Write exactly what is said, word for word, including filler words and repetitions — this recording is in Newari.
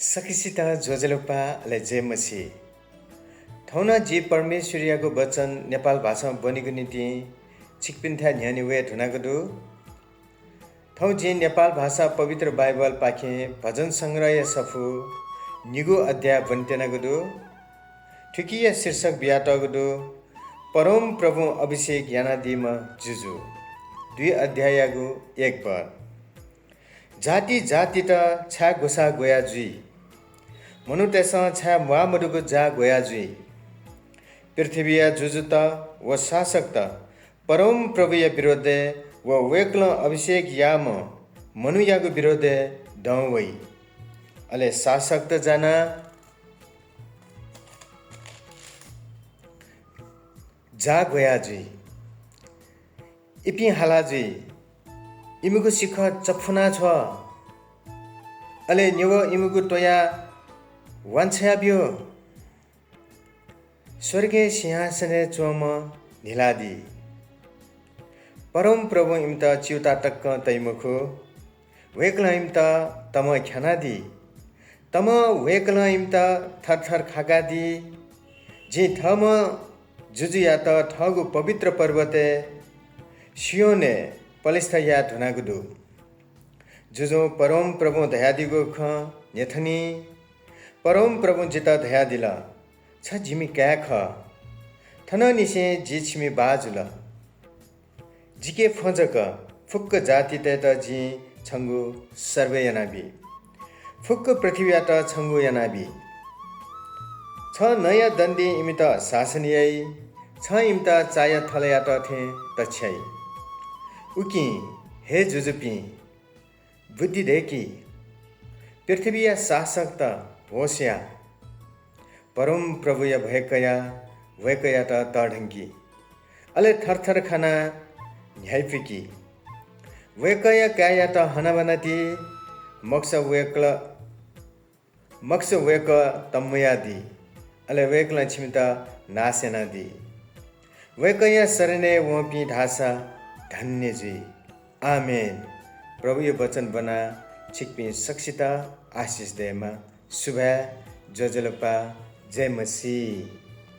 सकसितं ज्वजलपा, अले जय मसीह। थौं नं जि परमेश्वरयागु वचन नेपाल भाषां ब्वनेगु निंतिं छिकपिन्थाय् न्ह्यःने वये धुनागु दु। थौं जिं नेपाल भाषा पवित्र बाइबलपाखें भजन संग्रहया सफू निगू अध्याय ब्वनेत्यनागु दु। थुकिया शीर्षक बियातःगु दु, परमप्रभुं अभिषेक यानादीम्ह जुजु। दुई अध्याययागु एक पद। जाति जातित छाय् ग्वसाः ग्वया जुइ? मनूतय्सं छाय् म्वाःमदुगु जाः ग्वया जुइ? पृथ्वीया जुजुत व शासकत परमप्रभुया विरोधय् व वय्कलं अभिषेक याःम्ह मनूयागु विरोधय् दं वइ। अले शासकत जानाः जाः ग्वया जुइ। इपिं हाला जुइ। इमिगु सिखः चफुना छ्वः। अले न्यवः इमिगु त्वयाः वांछ्वया ब्यु। स्वर्गय् सिंहासनय् च्वंम्ह न्हिलादी। परमप्रभुं इमित च्यूताः तकं तइ मखु। वय्कलं इमित तमं ख्यानादी। तमं वय्कलं इमित थरथर खाकादी। जिं थःम्ह जुजुयात थःगु पवित्र पर्वतय् सियोनय् पलिस्था याये धुनागु दु। जुजुं परमप्रभुं धयादीगु खँ न्ह्यथनी। परमप्रभुं जितः धयादिल, छ जिमि काय् खः। थनंनिसें जि छिमि बाः जुल। जिके फ्वँ जक, फुक्क जातितय्त जिं छंगु सर्वय् यानाबी। फुक्क पृथ्वीयात छंगु यानाबी। छ नँया दण्डिं इमित शासन याइ। छं इमित चाया थलयात थें तछ्याइ। उकिं हे जुजुपिं, बुद्धि दय्कि। पृथ्वीया शासकत होश या। परमप्रभुया भय कयाः वय्कःयात तःधंकि। अले थरथर खानाः न्ह्याइपुकि। वय्कःया काय्‌यात हनाबना ति, मखुसा वय्कः, मखुसा वय्कः तंम्वयादी। अले वय्कलं छिमित नाश यानादी। वय्कःया शरणय् वंपिं धाःसा धन्य जुइ। आमेन। प्रभुया वचन ब्वनाः छिकपिं सकसित आशिष दयेमा। सुभाय्, ज्वजलपा, जय मसीह।